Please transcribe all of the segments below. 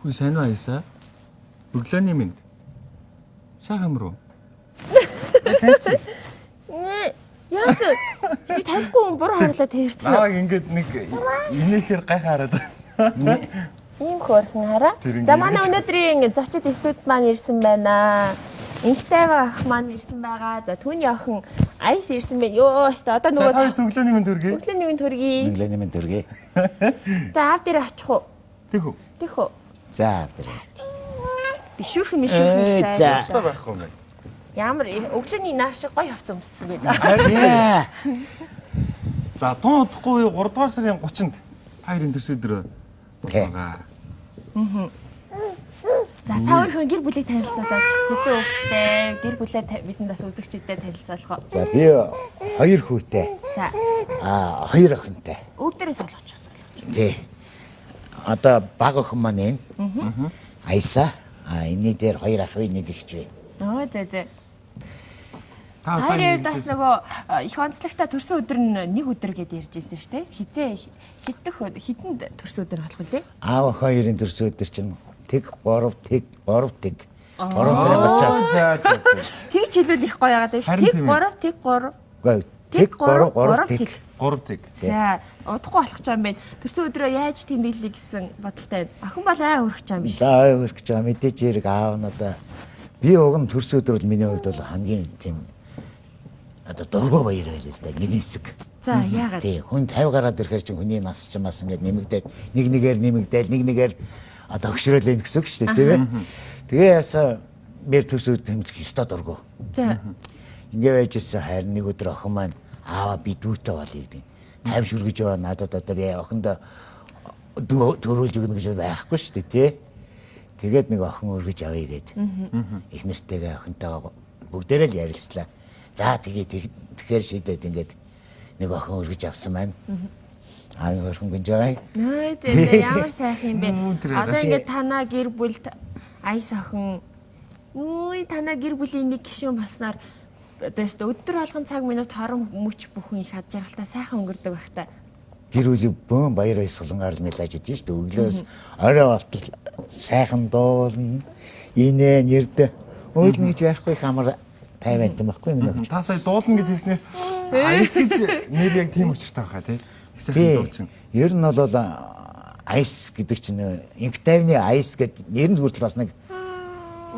Хүү сайн уу, Аясаа? Өглөөний мэнд. Сайхан юм руу. Яасан? Би танихгүй хүн буруу харлаа тэрсэн. Намайг ингээд нэг инээхээр гайхаа хараад. Ийм хөөрхөн хараа. Тэр За ингээд манай өнөөдрийн зочид студ маань ирсэн байна. Инхтайван ах маань ирсэн байгаа. За түүний охин Айс ирсэн байна. Йоо, өстө одоо За, нөгөө та хоёр өглөөний мэнд хүргэе. өглөөний минь төргий. Өглөөний мэнд хүргэе. За аав дээр очих уу? Тийх үү? Тэх үү? За, аав дээр. Бишүүрхэн мишүүрхэн Ээ, за. Өстой байхгүй юм байна. Ямар өглөөний нааш шиг гоё хувц өмссөн байна. За. За, тун удахгүй 3 дугаар сарын 30-нд та хоёрын төрсөн өдрөө болоогоо. За та өөрийнхөө гэр бүлийг танилцуулаач. Хэдэн хүүхэдтэй, гэр бүлээ бидэнд бас үзэгчдэд танилцуулах уу? За, би хоёр хүүтэй. За Аа, хоёр охинтой. өөр дээрээс олгочих. Тий. Одоо баг охин маань энэ. Аа. Айса. Аа, энэний дээр хоёр ах бий, нэг эгч бий. Өө зэ зэ. Та Хоёрын хувьд бас нөгөө их онцлогтой төрсөн өдөр нь нэг өдөр гэдээ ярьж ирсэн шүү дээ. Хизээ хэдэх хэдэнд төрсөн өдөр болох вүлээ? Аав охин хоёрын төрсөн өдөр чинь тэг 3 тэг 3 тэг. 3 сарын 30. За за за. Тэг чилүүл их гоё яагаад вэ? Харин Тэг тийм ээ. 3 тэг 3 Үгүй, тэг 3 3 тэг. 3 тэг. За удахгүй болох ч юм байна. Төрсөн өдрөө яаж тэмдэглэе гэсэн бодолтой байна. Охин бол ай хөрөх ч юм биш. За, ой хөрөх гэж байгаа, мэдээж хэрэг аав нь одоо би уг нь төрсөн өдөр бол миний хувьд бол хамгийн тийм одоо дургуй баяр байлаа л да, миний хэсэг. За яагаад? Тий, хүн 50 гараад ирэхээр чинь хүний нас чинь бас ингээд нэмэгдээд, нэг нэгээр нэмэгдээл, нэг нэгээр одоо хөшрөөл ийн гэсэн үг шүү дээ, тийм ээ. Тэгээ ясаа мэр төрсөн өдөр тэмдэглэх ёстой дургуй. За Ингээ байж ирсэн, харин нэг өдөр охин маань аава би дүүтэй болъё гэдэг. 50 шүргэж яваа надад одоо би охиндоо дүү төрүүлж өгнө гэж байхгүй шүү дээ, тий. Тэгээд нэг охин өргөж авъя гэд. Их нэртэйгээ охинтойгоо бүгдээрээ л ярилцлаа. За, тэгээ тэгэхээр шийдээд ингээд нэг охин өргөж авсан байна. Аа, нэг охин гинж байгаа. Нөө зэ зэ, ямар сайхан юм бэ. Тэр Одоо ингээд танаа гэр бүлд айс охин нүү танаа гэр бүлийн нэг гишүүн болсноор одоо өстө өдөр болгон цаг минут хорон мөч бүхэн их ад жаргалтай сайхан өнгөрдөг байх та. Гэр бүлийг бөөн баяр баясгалангаар л мэлаж идэв шүү дээ. Өглөөс орой болтол сайхан дуулна. Инээ нэрдэ. Уйлна гэж байхгүй, их амар тайван юм байхгүй миний хувьд. Та сая дуулна гэж хэлснээр Аяс гэж нэр яг тийм учиртай байхаа, тий. Их сайхан Тий. дуучин. Ер нь бол айс гэдэг чинь инх тайвны айс гэж нэр нь хүртэл бас нэг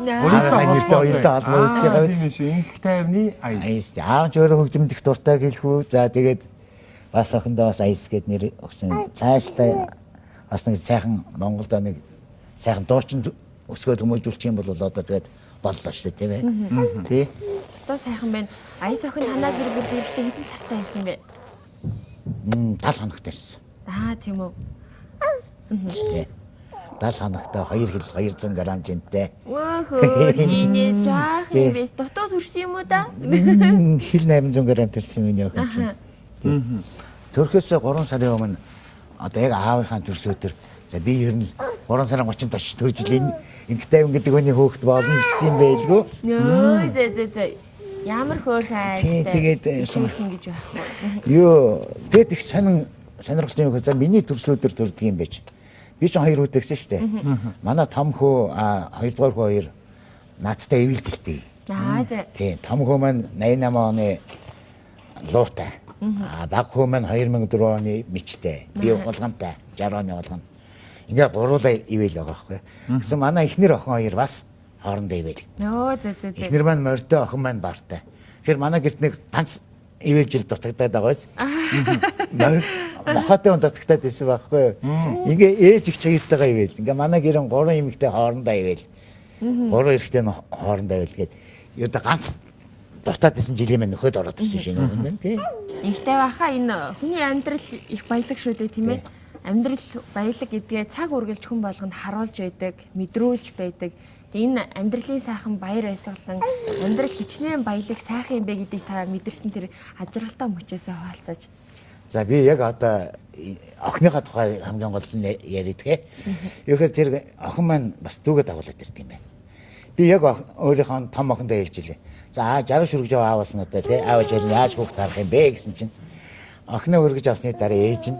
Уялдаа нэртэй уялдаа холбоо үүсэж байгаа Тийм биз. шүү. Инх тайвны айс. Айс. Аав ч өөрөө хөгжмөд их дуртай гэлхүү. За, тэгээд бас охиндоо бас айс гэд нэр өгсөн. Цаашлаа бас нэг сайхан Монголд нэг сайхан дуучин өсгөөд хүмүүжүүлчих юм бол одоо тэгээд боллоо шүү дээ, тийм ээ. Тий. Өстө сайхан байна. Айс охин танаа гэр бүл эрэхтэй хэдэн сартай байсан бэ? 70 хоногт ирсэн. Аа, тийм үү. Тий. 70 хоногтой, 2 хил 200 г жинтэй. Өөхөө хинэ жаах юм Тий. бэ? Дутуу төрсөн юм уу да? Хил 800 г төрсөн миний охин чинь. Тий. Төрхөөсөө 3 сарын өмнө одоо яг аавынхаа төрсөн өдөр, за, би ер нь 3 сарын 30-нд очиж төрж ил энэ Инхтайван гэдэг хүний хөөхд болно гэсэн юм байлгүй. Нөө зэ зэ зэ. Ямар хөөрхөн Тий, айстай. тэгээд, хөөрхөн гэж байхгүй. Юу, тэгэд их сонин сонирхолтой юм хөө. За, миний төрсөн өдөр төрдөг юм байж. Би чинь хоёр хүүтэй гэсэн шүү дээ. Манай том хүү, хоёрдугаар хүү хоёр наадтай эвэлжилтэй. Аа зэ. Тийм, том хүү маань 88 оны луутай. Аа, баг хүү маань 2004 оны мичтэй. Би улгантай, 60 оны улган. Ингээ гуруулаа ивэл байгаа байхгүй. Гэсэн манай эхнэр охин хоёр бас хоорондоо ивэл. Нөө зэ зэ зэ. Эхнэр маань морьтой, охин маань бартай. Тэгэхээр манай гэрт нэг ганц ивэл жил дутагдаад байгаа биз. Морь мохотой хүн дутагдаад байсан байхгүй юу? Ингээ ээж их чагтайгаа ивэл. Ингээ манай гэрэн гурван эмэгтэй хоорондоо ивэл. Гурван эрэгтэй нь хоорондоо ивэл гээд юу да ганц дутаад исэн жилийн маань нөхөд ороод ирсэн шинэ хүн байна, тий. Инхтэй баха, энэ хүний амьдрал их баялаг шүү дээ, тийм ээ. Амьдрал баялаг гэдгээ цаг үргэлж хүн болгонд харуулж байдаг, мэдрүүлж байдаг. Тэгээ энэ амьдралын сайхан баяр баясгалан, амьдрал хичнээн баялаг сайхан юм бэ гэдгийг та мэдэрсэн тэр ад жаргалтай мөчөөсөө хуваалцаж. За, би яг одоо охиныхоо тухай хамгийн гол нь яриад гэ. Ерөөсөө тэр охин маань бас дүүгээ дагуулад ирд юм байна. Би яг өөрийнхөө том охиндоо хэлж илээ. За, 60 шүргэж яваа аавас надад, тий, аав жирэн яаж хүүхд харах юм бэ гэсэн чинь охиноо өргөж авсны дараа ээж нь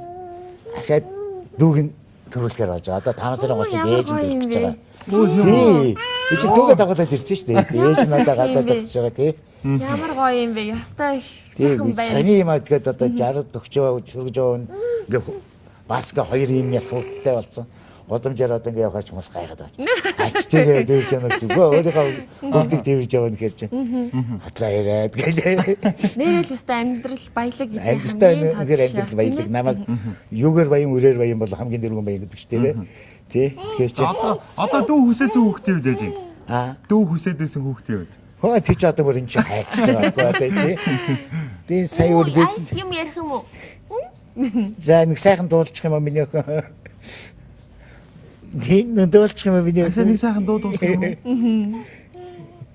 ахаад дүүг нь Төрүүлэхээр болж байгаа. Одоо 5 сарын 30-нд ээж нь төрөх гэж байгаа. Өө Тий. Би чи дүүгээ дагуулад ирсэн шүү дээ. Ээж надад гадаа зогсож байгаа тий. Ямар гоё юм бэ? Ёстой их Тий. сайхан байна. Сони юм аа тэгээд одоо 60 төгчөө шүргэж яваа ингээ бас ингээ хоёр юм ялах хүүхдтэй болсон. Гудамжаар одоо ингээ явахаар ч хүмүүс гайхаад байгаа. Ач тэгээ дээвэрч явна гэж. Үгүй өөрийнхөө хүүхдийг дээвэрж явна гэхэр чинь. Хотлаа яриад гэлээ. Нэрэл ёстой амьдрал баялаг гэдэг Амьдралтай үнэхээр амьдрал баялаг намайг юугаар баян үрээр баян бол хамгийн дөрвөн баян гэдэг ч тийм ээ. Тий. Тэгэхээр чи Одоо дүү хүсээсэн хүүхдийн үед яаж юм? аа Дүү хүсээдсэн хүүхдийн үед. хөө тий чи одоо бүр энэ чи хайчиж байгаа байхгүй одоо тий. Тий сая үр би Айс юм ярих юм уу? за нэг сайхан дуулчих юм аа миний охин. Тий нэг дуулчих юм аа миний Асаа нэг охин. сайхан дуу дуулах юм уу?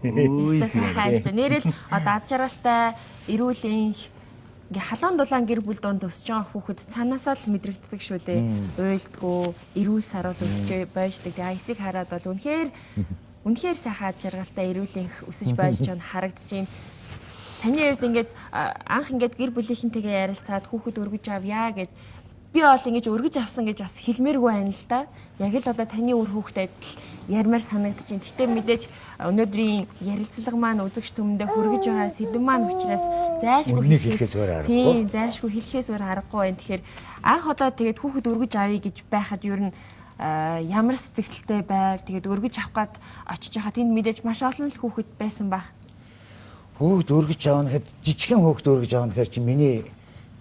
Үй. Ёстой сайхан ааштай. Нэрэл одоо ад жаргалтай, эрүүл энх ингээ халуун дулаан гэр бүл донд өсөж байгаа хүүхэд цаанаасаа л мэдрэгддэг шүү дээ. Уйлдгүү, эрүүл саруул өсөж байждаг. Тэгээ айсыг хараад бол үнэхээр үнэхээр сайхан ад жаргалтай, эрүүл энх өсөж байж байгаа нь харагдаж байна. Таны хувьд ингээд анх ингээд гэр бүлийнхэнтэйгээ ярилцаад хүүхэд өргөж авъя гэж би бол ингэж өргөж авсан гэж бас хэлмээргүй байна л да. Яг л одоо таны үр хүүхэд адил ярмаар санагдаж байна. Гэтэ мэдээж өнөөдрийн ярилцлага маань үзэгч түмэндээ хүргэж байгаа сэдэв маань учраас зайлшгүй Үннийг хэлэхээс өөр аргагүй. Тийм, зайлшгүй хэлэхээс өөр аргагүй байна. Тэгэхээр анх одоо тэгээд хүүхэд өргөж авъя гэж байхад ер нь ямар сэтгэлтэй байв? Тэгээд өргөж авах гад очиж байхад тэнд мэдээж маш олон л хүүхэд байсан байх. Хүүхд өргөж авах гэхэд жижигхэн хүүхд өргөж авах гэхээр чи миний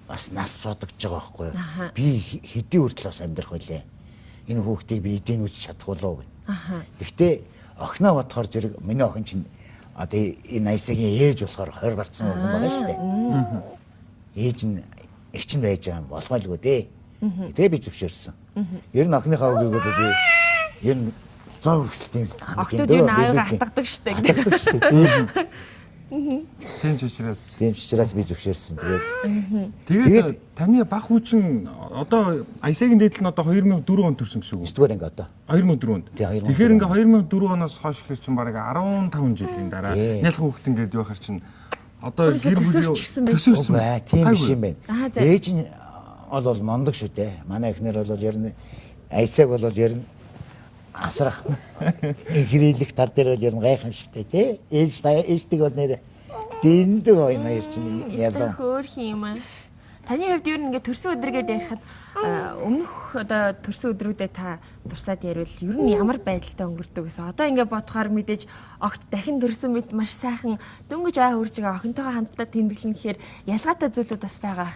бас нас бодогдож байгаа байхгүй юу? Би хэдий хүртэл бас амьдрах вүлээ. Энэ хүүхдийг би эдийн үзэж чадах болов уу гэх. Гэхдээ охиноо бодохоор зэрэг миний охин чинь одоо энэ Айсагийн ээж болохоор 20 гарцсан охин байгаа шүү дээ. Ээж нь эгч нь байж байгаа юм болохгүй дээ. Тэгээ би зөвшөөрсөн. Ер нь охиныхоо үгийг бол би ер нь 100 хүрсэлтийн Охтууд ер нь аавыгаа хатгадаг шүү дээ. Хатгадаг шүү дээ. Тийм ч учраас Тийм ч учраас би зөвшөөрсөн. Тэгээд тэгээд таны баг хүүчин одоо Айсагийн дээдл нь одоо 2004 онд төрсөн гэсэн үг. 9 дугаар анги одоо. 2004 онд. Тий, 2004 Тэгэхээр ингээ 2004 оноос хойш ихэр чинь бараг 15 жилийн дараа Тий. нялх хүүхэд ингээд юу ахэр чинь одоо Өөрөөсөө гэр бүлийн төсөөрчихсөн байх. төсөөрсөн. Үгүй ээ, тийм биш юм байна. Аа, за. Ээж нь бол мондөг шүү дээ. Манай эхнэр бол ер нь Айсаг бол ер нь асрах хэрэглэх тал дээр бол ер нь гайхамшигтай тий. Ээж та ээждэг бол нэр дэндүү гоё хоёр чинь Ялаа. ялаа. Хөөрхөн юм аа. Таны хувьд ер нь ингээд төрсөн өдргээд ярихад өмнөх одоо төрсөн өдрүүдэд та дурсаад ярил ер нь ямар байдалтай өнгөрдөг гэсэн. Одоо ингээд бодохоор мэдээж огт дахин төрсөн мэт маш сайхан дөнгөж ай хурж байгаа охинтойгоо хамтдаа тэмдэглэн гэхээр ялгаатай зүйлүүд бас байгаа.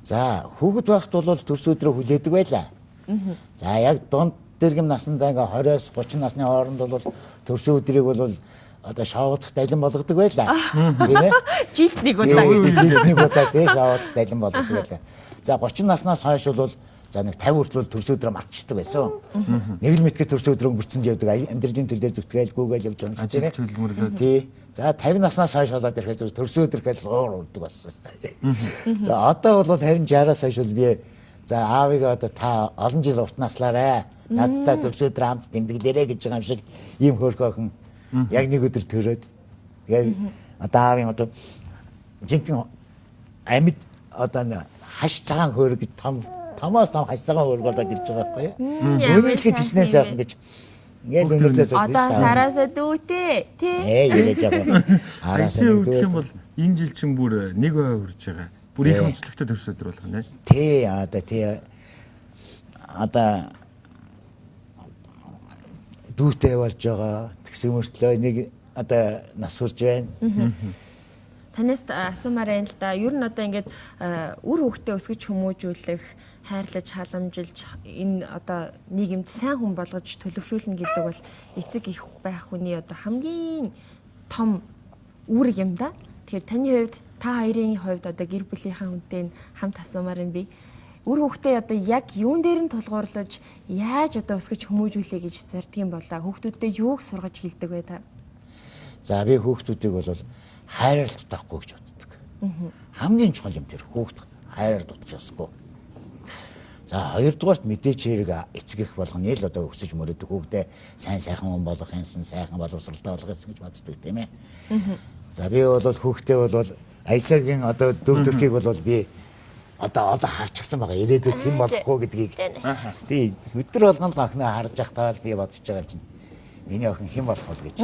За хүүхэд байхад бол төрсөн өдрөө хүлээдэг байлаа. За яг дунд дэргэм насндаа ингээ 20-оос 30 насны хооронд бол төрсөн өдрийг бол одоо шоудах далин болгодог байлаа. Тийм ээ. Жилд нэг удаа. Жилд нэг удаа тий шоудах далин болгодог байлаа. За 30 наснаас хойш бол за нэг 50 хүртэл бол төрсөн өдрөө мартчихдаг байсан. Нэг л мэдгээ төрсөн өдрөө өнгөрцөн явдаг. Амьдралын төлөө зүтгээл гүүгээл явж байгаа юм шиг тийм ээ. Ажил төлмөрлөө. Тий. За 50 наснаас хойш болоод ирэхээр зөв төрсөн өдөр гэхээс уур урддаг болсон. За одоо бол харин 60-аас хойш бол би за аавыг одоо та олон жил урт наслаарай. Надтай төрсөн өдөр хамт тэмдэглээрэй гэж байгаа юм шиг ийм хөөрхөн охин яг нэг өдөр төрөөд тэгээд одоо аавын одоо жинхэнэ амьд одоо нэг хаш цагаан хөөрөг гэж том томоос том хаш цагаан хөөрөг болоод ирж байгаа байхгүй юу? Ямар Өнөрлөг хичнээн сайхан гэж. Ингээд өнөрлөөс Одоо сараасаа дүүтэй тий. Ээ яриад байгаа. Араас Айсаа нэг гэх юм дүү. бол энэ жил чинь бүр нэг ой хүрж байгаа. Бүр их онцлогтой төрсөн өдөр болох нэ. Тий одоо тий одоо дүүтэй болж байгаа. Тэгсэн мөртлөө нэг одоо нас хүрж байна. Танаас асуумаар байна л да. Ер нь одоо ингээд үр хөвгтөө өсгөж хүмүүжүүлэх, хайрлаж, халамжилж энэ одоо нийгэмд сайн хүн болгож төлөвшүүлнэ гэдэг бол эцэг их байх хүний одоо хамгийн том үүрэг юм да. Тэгэхээр таны хувьд та хоёрын хувьд одоо гэр бүлийнхаа хүнтэй нь хамт асуумаар юм би. Үр хөвгтөө одоо яг юун дээр нь тулгуурлаж яаж одоо өсгөж хүмүүжүүлэе гэж зордго юм болоо. Хүүхдүүдэд юуг сургаж хэлдэг вэ та? За би хүүхдүүдийг бол хайраар дутахгүй гэж боддог. Хамгийн чухал юм тэр хүүхд хайраар дутах ёсгүй. За хоёрдугаарт мэдээч хэрэг эцэг их болгоно л одоо өсөж мөрөдөг хүүхдээ сайн сайхан хүн болгох юмсан, сайхан боловсралтай болгох юмсан гэж боддог тийм ээ. За би бол хүүхдээ бол Айсагийн одоо дүр төрхийг бол би Одоо одоо харчихсан байгаа. Ирээдүйд хэн болох уу гэдгийг. Тий, өдөр болгон л охиноо харж явахдаа л би бодож байгаа юм чинь. Миний охин хэн болох вэ гэж.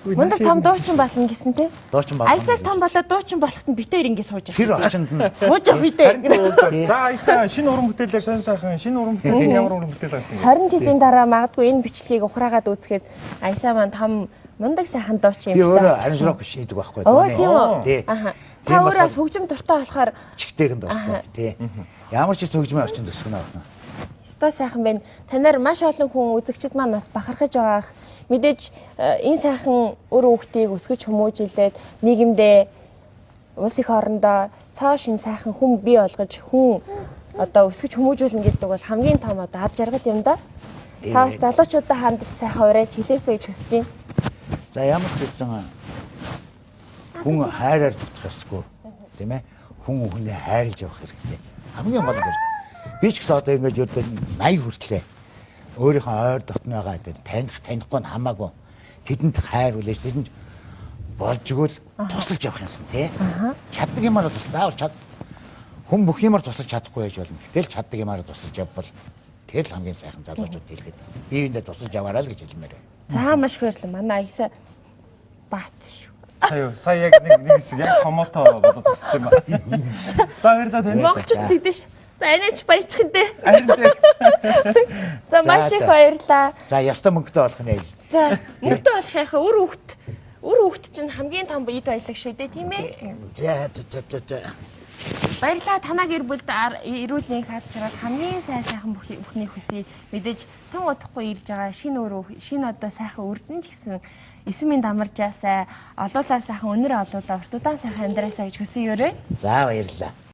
Мундаг том дуучин болно гэсэн тий. Дуучин болно. Аясаг том болоод дуучин болоход нь битээр ингэ сууж явах. Тэр орчинд нь Сууж явах үедээ. За Аясаа шинэ уран бүтээлээр сонь сайхан шинэ уран бүтээл ямар уран бүтээл гарсан юм? 20 жилийн дараа магадгүй энэ бичлэгийг ухраагаад үзэхэд Аясаа маань том мундаг сайхан дуучин би юм өөрөө байна. аранжировка шийдэг байхгүй. Оо тийм үү. Тий. Аха. Тийм Та өөрөө болохоор хөгжим дуртай болохоор чигтэйгэн дуртай. Тий. Ямар ч хэсэг хөгжмийн орчинд өсгөнө охин. Өстой сайхан байна. Танаар маш олон хүн үзэгчд маань бас бахархаж байгаа ах. Мэдээж энэ сайхан үр хүүхдийг өсгөж хүмүүжилээд нийгэмдээ улс их орондоо цоо шин сайхан хүн бий болгож хүн одоо өсгөж хүмүүжүүлнэ гэдэг бол хамгийн том одоо ад жаргал юм да. Та бас залуучуудаа хандаж сайхан уриалж хэлээсэй гэж хүсэж байна. За ямар ч байсан хүн хайраар дутах ёсгүй. Тийм ээ? Хүн хүнээ хайрлж явах хэрэгтэй. Хамгийн гол нь би ч гэсэн одоо ингэж өрдөө 80 хүртлээ. Өөрийнхөө ойр дотн байгаа гэдэг таних танихгүй нь хамаагүй. Тэдэнд хайр хүлээж тэдэнд болж игэл тусалж явах юмсан тий. Чаддаг юмар тус заавал чад. Хүн бүх юмар тусалж чадахгүй байж болно. Гэтэл чаддаг юмар тусалж явбал тэр л хамгийн сайхан залуучууд хэлгээд биеиндээ тусалж яваарай л гэж хэлмээр байна. За маш их баярлалаа. Манай Аясаа Бат шүү. Сая сая яг нэг нэг хэсэг яг хомото болоо зогссон юм ба. За баярлалаа танд. Монголчууд тэгдэж ш. За анаач баячих нь дээ. Харин тий. За маш их баярлалаа. За ястаа мөнгөтэй болох нь ял. За мөнгөтэй болох яхаа үр хүүхд үр хүүхд чинь хамгийн том эд баялаг шүү дээ тийм ээ. За за за за. Баярлалаа танаа гэр бүлд эрүүл энх хад чараад хамгийн сайн сайхан бүхний хүсье. Мэдээж тун удахгүй ирж байгаа шинэ өөр шинэ одоо сайхан үрдэн ч гэсэн 9 минь дамаржаасай олуулаа сайхан өнөр олуулаа урт удаан сайхан амьдраасаа гэж хүсье өрөө. За баярлалаа.